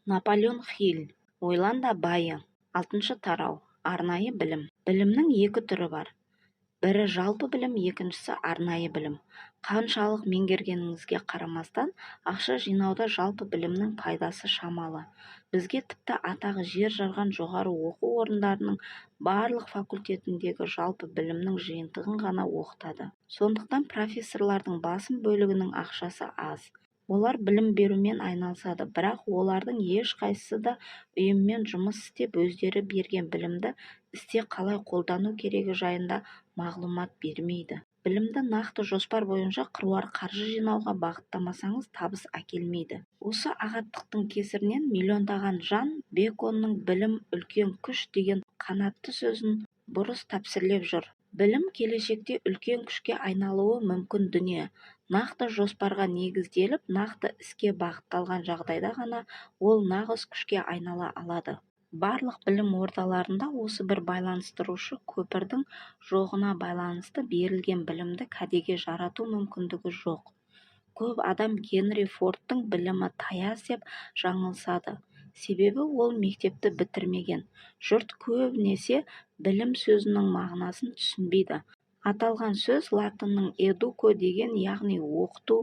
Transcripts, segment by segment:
Наполеон Хилл. «Ойлан да байы». Алтыншы тарау. Арнайы білім. Білімнің екі түрі бар. Бірі – жалпы білім, екіншісі – арнайы білім. Қаншалық меңгергеніңізге қарамастан, ақша жинауда жалпы білімнің пайдасы шамалы. Бізге тіпті атағы жер жарған жоғары оқу орындарының барлық факультетіндегі жалпы білімнің жиынтығын ғана оқытады. Сондықтан профессорлардың басым бөлігінің ақшасы аз. Олар білім берумен айналысады, бірақ олардың ешқайсысы да ұйыммен жұмыс істеп, өздері берген білімді істе қалай қолдану керегі жайында мағлұмат бермейді. Білімді нақты жоспар бойынша қыруар қаржы жинауға бағыттамасаңыз, табыс әкелмейді. Осы ағаттықтың кесірінен миллиондаған жан Беконның «Білім – үлкен күш» деген қанатты сөзін бұрыс тәпсірлеп жүр. Білім – келешекте үлкен күшке айналуы мүмкін дүние. Нақты жоспарға негізделіп, нақты іске бағытталған жағдайда ғана ол нағыз күшке айнала алады. Барлық білім ордаларында осы бір байланыстырушы көпірдің жоғына байланысты берілген білімді кәдеге жарату мүмкіндігі жоқ. Көп адам Генри Фордтың білімі таяз деп жаңылысады. Себебі ол мектепті бітірмеген. Жұрт көбінесе білім сөзінің мағынасын түсінбейді. Аталған сөз латынның educo деген, яғни оқыту,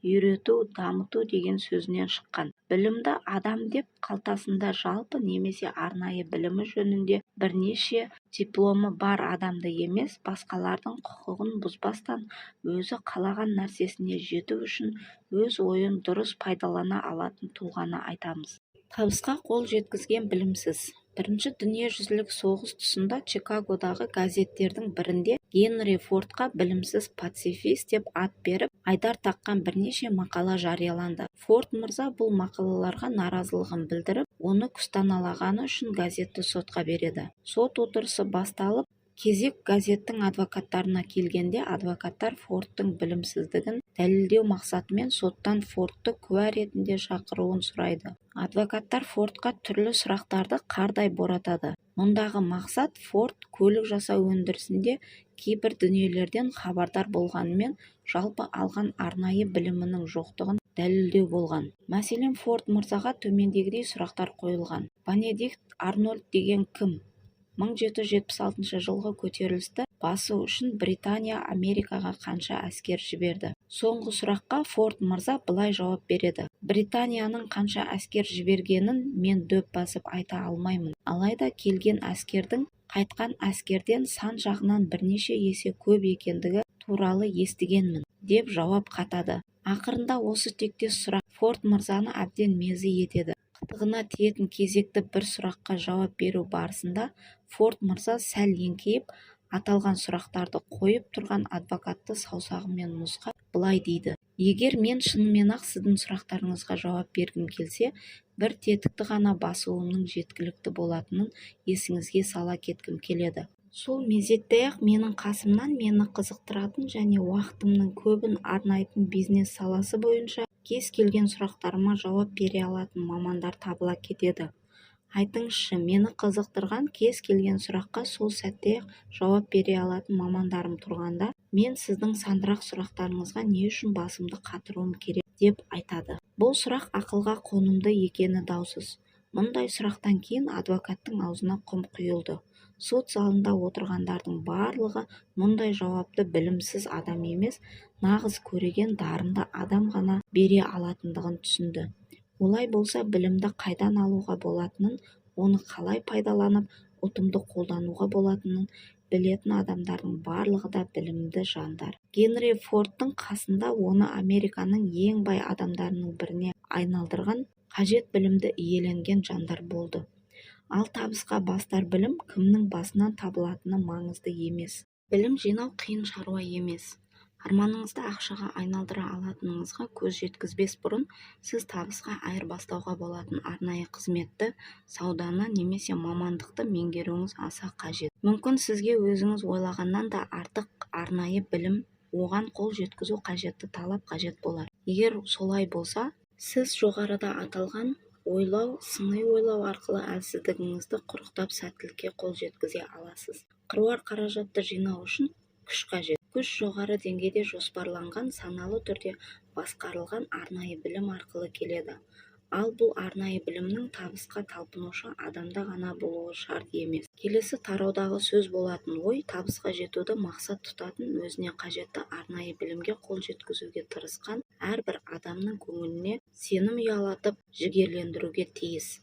үйрету, дамыту деген сөзінен шыққан. Білімді адам деп қалтасында жалпы немесе арнайы білімі жөнінде бірнеше дипломы бар адамды емес, басқалардың құқығын бұзбастан өзі қалаған нәрсесіне жету үшін өз ойын дұрыс пайдалана алатын тұлғаны айтамыз. Табысқа қол жеткізген білімсіз. Бірінші дүниежүзілік соғыс тұсында Чикагодағы газеттердің бірінде Генри Фордқа «білімсіз пацифист» деп ат беріп, айдар таққан бірнеше мақала жарияланды. Форд мырза бұл мақалаларға наразылығын білдіріп, оны күстаналағаны үшін газетті сотқа береді. Сот отырысы басталып, кезек газеттің адвокаттарына келгенде, адвокаттар Фордтың білімсіздігін дәлелдеу мақсатымен соттан Фордты куә ретінде шақыруын сұрайды. Адвокаттар Фордқа түрлі сұрақтарды қардай боратады. Мұндағы мақсат – Форд көлік жасау өндірісінде кейбір дүниелерден хабардар болғанымен, жалпы алған арнайы білімінің жоқтығын дәлелдеу болған. Мәселен, Форд мырзаға төмендегідей сұрақтар қойылған: Бенедикт Арнольд деген кім? 1776 жылғы көтерілісті басу үшін Британия Америкаға қанша әскер жіберді? Соңғы сұраққа Форд мырза былай жауап береді: «Британияның қанша әскер жібергенін мен дөп басып айта алмаймын. Алайда келген әскердің қайтқан әскерден сан жағынан бірнеше есе көп екендігі туралы естігенмін», – деп жауап қатады. Ақырында осы тектес сұрақ Форд мырзаны әбден мезі етеді. Қытығына тиетін кезекті бір сұраққа жауап беру барысында Форд мырза сәл еңкейіп, аталған сұрақтарды қойып тұрған адвокатты саусағымен нұсқап, былай дейді: «Егер мен шынымен-ақ сіздің сұрақтарыңызға жауап бергім келсе, бір тетікті ғана басуымның жеткілікті болатынын есіңізге сала кеткім келеді. Сол мезетте-ақ менің қасымнан мені қызықтыратын және уақытымның көбін арнайтын бизнес саласы бойынша кез келген сұрақтарыма жауап бере алатын мамандар табыла кетеді. Айтыңызшы, мені қызықтырған кез келген сұраққа сол сәтте-ақ жауап бере алатын мамандарым тұрғанда, мен сіздің сандырақ сұрақтарыңызға не үшін басымды қатыруым керек?» деп айтады. Бұл сұрақ ақылға қонымды екені даусыз. Мұндай сұрақтан кейін адвокаттың аузына құм құйылды. Сот залында отырғандардың барлығы мұндай жауапты білімсіз адам емес, нағыз көреген, дарынды адам ғана бере алатындығын түсінді. Олай болса, білімді қайдан алуға болатынын, оны қалай пайдаланып, ұтымды қолдануға болатынын білетін адамдардың барлығы да білімді жандар. Генри Фордтың қасында оны Американың ең бай адамдарының біріне айналдырған қажет білімді иеленген жандар болды. Ал табысқа бастар білім кімнің басынан табылатыны маңызды емес. Білім жинау қиын шаруа емес. Арманыңызды ақшаға айналдыра алатыныңызға көз жеткізбес бұрын сіз табысқа айырбастауға болатын арнайы қызметті, сауданы немесе мамандықты меңгеруіңіз аса қажет. Мүмкін, сізге өзіңіз ойлағаннан да артық арнайы білім, оған қол жеткізу қажетті талап қажет болар. Егер солай болса, сіз жоғарыда аталған ойлау, сыни ойлау арқылы әлсіздігіңізді құрықтап, сәттілікке қол жеткізе аласыз. Қыруар қаражатты жинау үшін күш қажет. Күш жоғары деңгейде жоспарланған, саналы түрде басқарылған арнайы білім арқылы келеді. Ал бұл арнайы білімнің табысқа талпынушы адамда ғана болуы шарт емес. Келесі тараудағы сөз болатын ой табысқа жетуді мақсат тұтатын, өзіне қажетті арнайы білімге қол жеткізуге тырысқан әрбір адамның көңіліне сенім ұялатып, жігерлендіруге тиіс.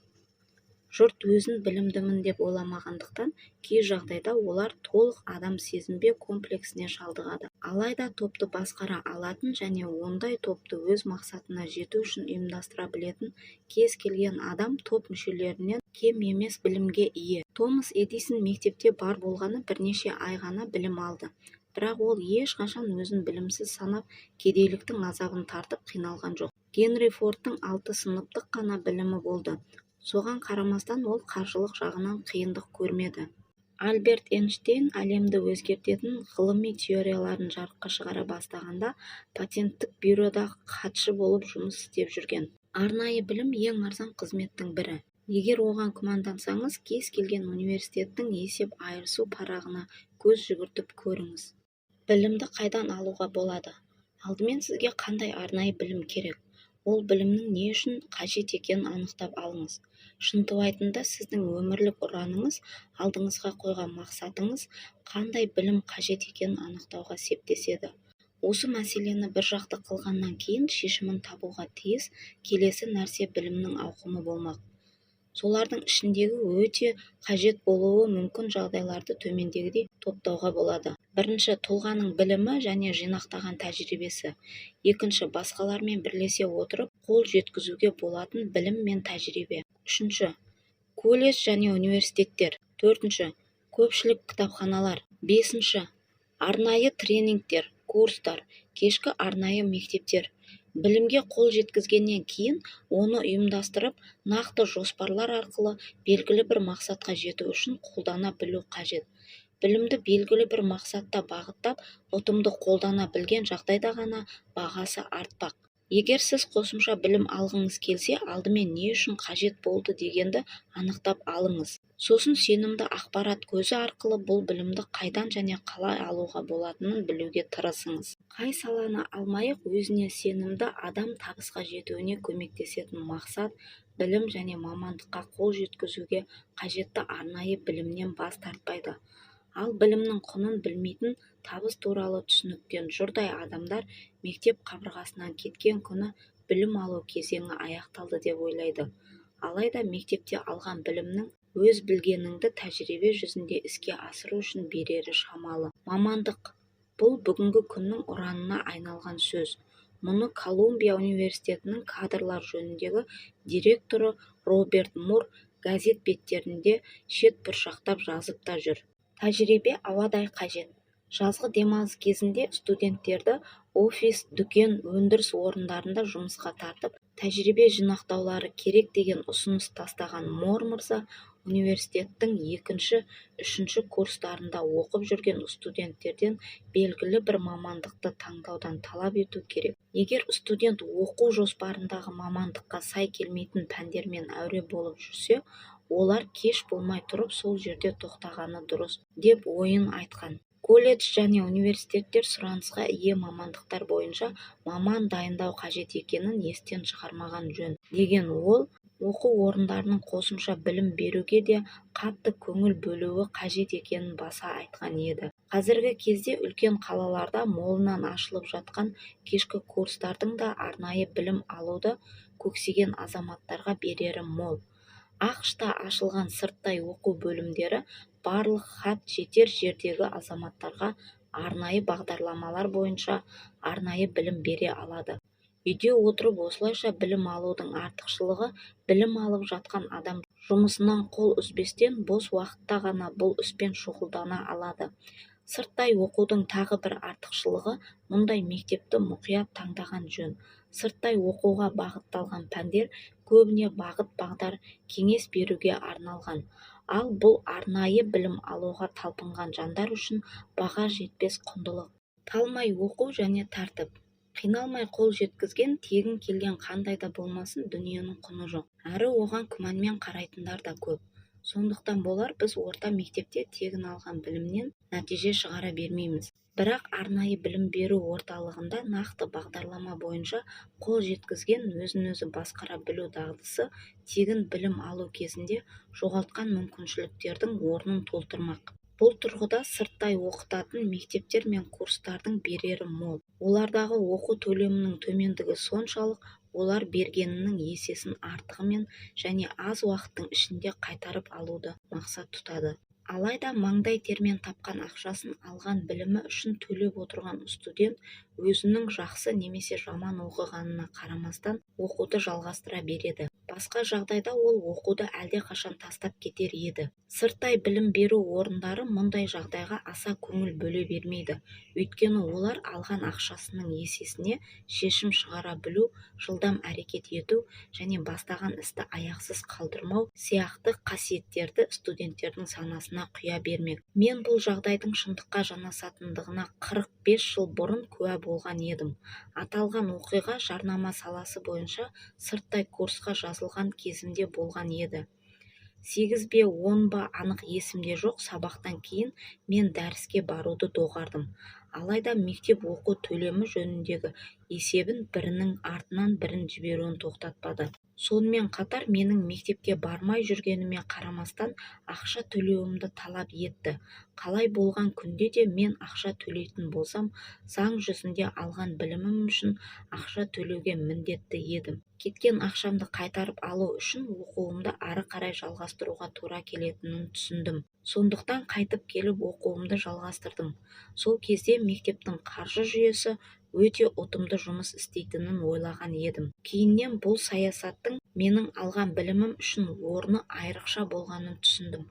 Жұрт өзін білімдімін деп ойламағандықтан, кей жағдайда олар толық адам сезінбе комплексіне шалдығады. Алайда топты басқара алатын және ондай топты өз мақсатына жету үшін ұйымдастыра білетін кез келген адам топ мүшелерінен кем емес білімге ие. Томас Эдисон мектепте бар болғаны бірнеше ай ғана білім алды. Бірақ ол ешқашан өзін білімсіз санап, кедейліктің азабын тартып қиналған жоқ. Генри Фордтың 6 сыныптық қана білімі болды. Соған қарамастан ол қаржылық жағынан қиындық көрмеді. Альберт Эйнштейн әлемді өзгертетін ғылыми теорияларын жарыққа шығара бастағанда патенттік бюрода хатшы болып жұмыс істеп жүрген. Арнайы білім ең арзан қызметтің бірі. Егер оған күмәндансаңыз, кез келген университеттің есеп айырысу парағына көз жүгіртіп көріңіз. Білімді қайдан алуға болады? Алдымен сізге қандай арнайы білім керек? Ол білімнің не үшін қажет екенін анықтап алыңыз. Шынтуайтында сіздің өмірлік ұраныңыз, алдыңызға қойған мақсатыңыз қандай білім қажет екенін анықтауға септеседі. Осы мәселені бір жақты қылғаннан кейін шешімін табуға тиіс келесі нәрсе білімнің ауқымы болмақ. Солардың ішіндегі өте қажет болуы мүмкін жағдайларды төмендегідей топтауға болады. Бірінші, тұлғаның білімі және жинақтаған тәжірибесі. Екінші, басқалармен бірлесе отырып, қол жеткізуге болатын білім мен тәжірибе. Үшінші, колледж және университеттер. Төртінші, көпшілік кітапханалар. Бесінші, арнайы тренингтер, курстар, кешкі арнайы мектептер. Білімге қол жеткізгеннен кейін оны ұйымдастырып, нақты жоспарлар арқылы белгілі бір мақсатқа жету үшін қолдана білу қажет. Білімді белгілі бір мақсатта бағыттап, ұтымды қолдана білген жағдайда ғана бағасы артпақ. Егер сіз қосымша білім алғыңыз келсе, алдымен не үшін қажет болды дегенді анықтап алыңыз. Сосын сенімді ақпарат көзі арқылы бұл білімді қайдан және қалай алуға болатынын білуге тырысыңыз. Қай саланы алмайық, өзіне сенімді адам табысқа жетуіне көмектесетін мақсат, білім және мамандыққа қол жеткізуге қажетті арнайы білімнен бас тартпайды. Ал білімнің құнын білмейтін, табыс туралы түсініктен жұрдай адамдар мектеп қабырғасынан кеткен күні білім алу кезеңі аяқталды деп ойлайды. Алайда мектепте алған білімнің өз білгеніңді тәжірибе жүзінде іске асыру үшін берері шамалы. Мамандық – бұл бүгінгі күннің ұранына айналған сөз. Мұны Колумбия университетінің кадрлар жөніндегі директоры Роберт Мур газет беттерінде шет бұршақтап жазып та жүр. Тәжірибе ауадай қажет. Жазғы демалыс кезінде студенттерді офис, дүкен, өндіріс орындарында жұмысқа тартып, тәжірибе жинақтаулары керек деген ұсыныс тастаған Мор мырза университеттің екінші, үшінші курстарында оқып жүрген студенттерден белгілі бір мамандықты таңдауды талап ету керек. Егер студент оқу жоспарындағы мамандыққа сай келмейтін пәндермен әуре болып жүрсе, олар кеш болмай тұрып сол жерде тоқтағаны дұрыс деп ойын айтқан. Колледж және университеттер сұранысқа ие мамандықтар бойынша маман дайындау қажет екенін естен шығармаған жөн, деген ол оқу орындарының қосымша білім беруге де қатты көңіл бөлуі қажет екенін баса айтқан еді. Қазіргі кезде үлкен қалаларда молынан ашылып жатқан кешкі курстардың да арнайы білім алуды көксеген азаматтарға берері мол. АҚШ-та ашылған сырттай оқу бөлімдері барлық хат жетер жердегі азаматтарға арнайы бағдарламалар бойынша арнайы білім бере алады. Үйде отырып осылайша білім алудың артықшылығы білім алып жатқан адам жұмысынан қол үзбестен бос уақытта ғана бұл іспен шұғылдана алады. Сырттай оқудың тағы бір артықшылығы мұндай мектепті мұқият таңдаған жөн. Сырттай оқуға бағытталған пәндер көбіне бағыт-бағдар, кеңес беруге арналған. Ал бұл арнайы білім алуға талпынған жандар үшін баға жетпес құндылық. Талмай оқу және тәртіп. Қиналмай қол жеткізген, тегін келген қандай да болмасын дүниенің құны жоқ. Әрі оған күмәнмен қарайтындар да көп. Сондықтан болар, біз орта мектепте тегін алған білімнен нәтиже шығара бермейміз. Бірақ арнайы білім беру орталығында нақты бағдарлама бойынша қол жеткізген өзін-өзі басқара білу дағдысы тегін білім алу кезінде жоғалтқан мүмкіншіліктердің орнын толтырмақ. Бұл тұрғыда сырттай оқытатын мектептер мен курстардың берері мол. Олардағы оқу төлемінің төмендігі соншалық, олар бергенінің есесін артығымен және аз уақыттың ішінде қайтарып алуды мақсат тұтады. Алайда маңдай термен тапқан ақшасын алған білімі үшін төлеп отырған студент өзінің жақсы немесе жаман оқығанына қарамастан оқуды жалғастыра береді. Басқа жағдайда ол оқуды әлдеқашан тастап кетер еді. Сырттай білім беру орындары мұндай жағдайға аса көңіл бөле бермейді. Өйткені олар алған ақшасының есесіне шешім шығара білу, жылдам әрекет ету және бастаған істі аяқсыз қалдырмау сияқты қасиеттерді студенттердің санасына құя бермек. Мен бұл жағдайдың шындыққа жанасатындығына 45 жыл бұрын куә болған едім. Аталған оқиға жарнама саласы бойынша сырттай курсқа жазылған кезімде болған еді. 8 бе, 10 ба, анық есімде жоқ, сабақтан кейін мен дәріске баруды доғардым. Алайда мектеп оқу төлемі жөніндегі есебін бірінің артынан бірін жіберуін тоқтатпады. Сонымен қатар менің мектепке бармай жүргеніме қарамастан ақша төлеуімді талап етті. Қалай болған күнде де мен ақша төлейтін болсам, заң жүзінде алған білімім үшін ақша төлеуге міндетті едім. Кеткен ақшамды қайтарып алу үшін оқуымды ары қарай жалғастыруға тура келетінін түсіндім. Сондықтан қайтып келіп оқуымды жалғастырдым. Сол кезде мектептің қаржы жүйесі өте ұтымды жұмыс істейтінін ойлаған едім. Кейіннен бұл саясаттың менің алған білімім үшін орны айрықша болғанын түсіндім.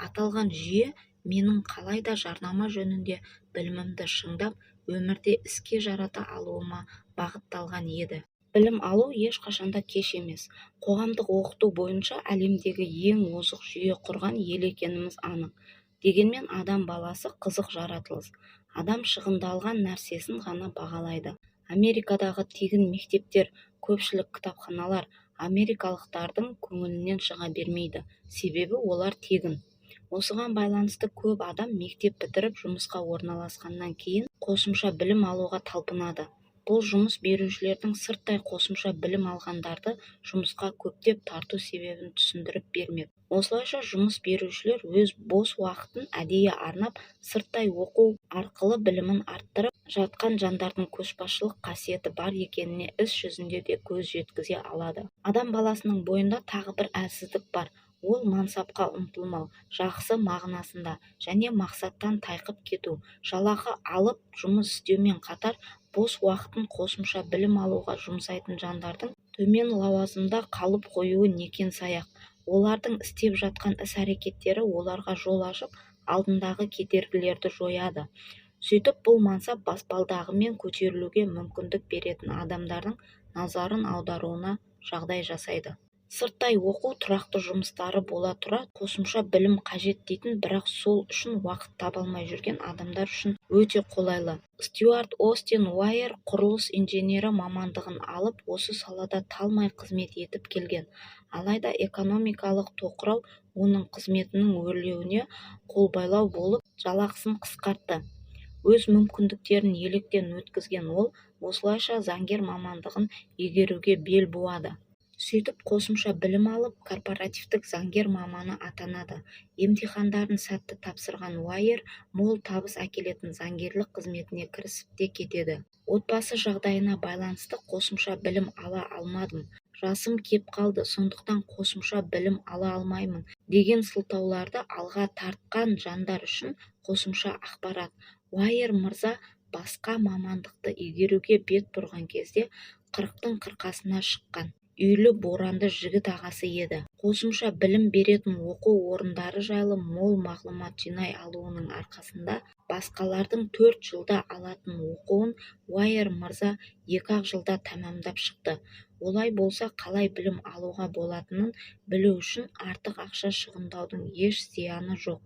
Аталған жүйе менің қалайда жарнама жөнінде білімімді шыңдап, өмірде іске жарата алуыма бағытталған еді. Білім алу ешқашанда кеш емес. Қоғамдық оқыту бойынша әлемдегі ең озық жүйе құрған ел екеніміз анық. Дегенмен адам баласы қызық жаратылыс. Адам шығындалған нәрсесін ғана бағалайды. Америкадағы тегін мектептер, көпшілік кітапханалар америкалықтардың көңілінен шыға бермейді. Себебі олар тегін. Осыған байланысты көп адам мектеп бітіріп жұмысқа орналасқаннан кейін қосымша білім алуға талпынады. Бұл жұмыс берушілердің сырттай қосымша білім алғандарды жұмысқа көптеп тарту себебін түсіндіріп бермек. Осылайша жұмыс берушілер өз бос уақытын әдейі арнап, сырттай оқу арқылы білімін арттырып жатқан жандардың көшбасшылық қасиеті бар екеніне іс жүзінде де көз жеткізе алады. Адам баласының бойында тағы бір әлсіздік бар. Ол мансапқа ұмтылмау, жақсы мағынасында, және мақсаттан тайқып кету. Жалақы алып жұмыс істеумен қатар бос уақытын қосымша білім алуға жұмсайтын жандардың төмен лауазымда қалып қоюы некен-саяқ. Олардың істеп жатқан іс-әрекеттері оларға жол ашып, алдындағы кедергілерді жояды. Сөйтіп, бұл мансап баспалдағымен көтерілуге мүмкіндік беретін адамдардың назарын аударуына жағдай жасайды. Сырттай оқу тұрақты жұмыстары бола тұра қосымша білім қажет дейтін, бірақ сол үшін уақыт таба алмай жүрген адамдар үшін өте қолайлы. Стюарт Остин Уайер құрылыс инженері мамандығын алып, осы салада талмай қызмет етіп келген. Алайда экономикалық тоқырау оның қызметінің өрлеуіне қолбайлау болып, жалақысын қысқартты. Өз мүмкіндіктерін електен өткізген ол осылайша заңгер мамандығын игеруге бел буады. Сөйтіп қосымша білім алып, корпоративтік заңгер маманы атанады. Емтихандарын сәтті тапсырған Уайер мол табыс әкелетін заңгерлік қызметіне кірісіп те кетеді. Отбасы жағдайына байланысты қосымша білім ала алмадым. Жасым кеп қалды, сондықтан қосымша білім ала алмаймын деген сылтауларды алға тартқан жандар үшін қосымша ақпарат. Уайер мырза басқа мамандықты игеруге бет бұрған кезде 40-тың қырқасына шыққан үйлі боранды жігіт ағасы еді. Қосымша білім беретін оқу орындары жайлы мол мағлұмат жинай алуының арқасында басқалардың 4 жылда алатын оқуын Уайер мырза 2-ақ жылда тәмамдап шықты. Олай болса, қалай білім алуға болатынын білу үшін артық ақша шығындаудың еш зияны жоқ.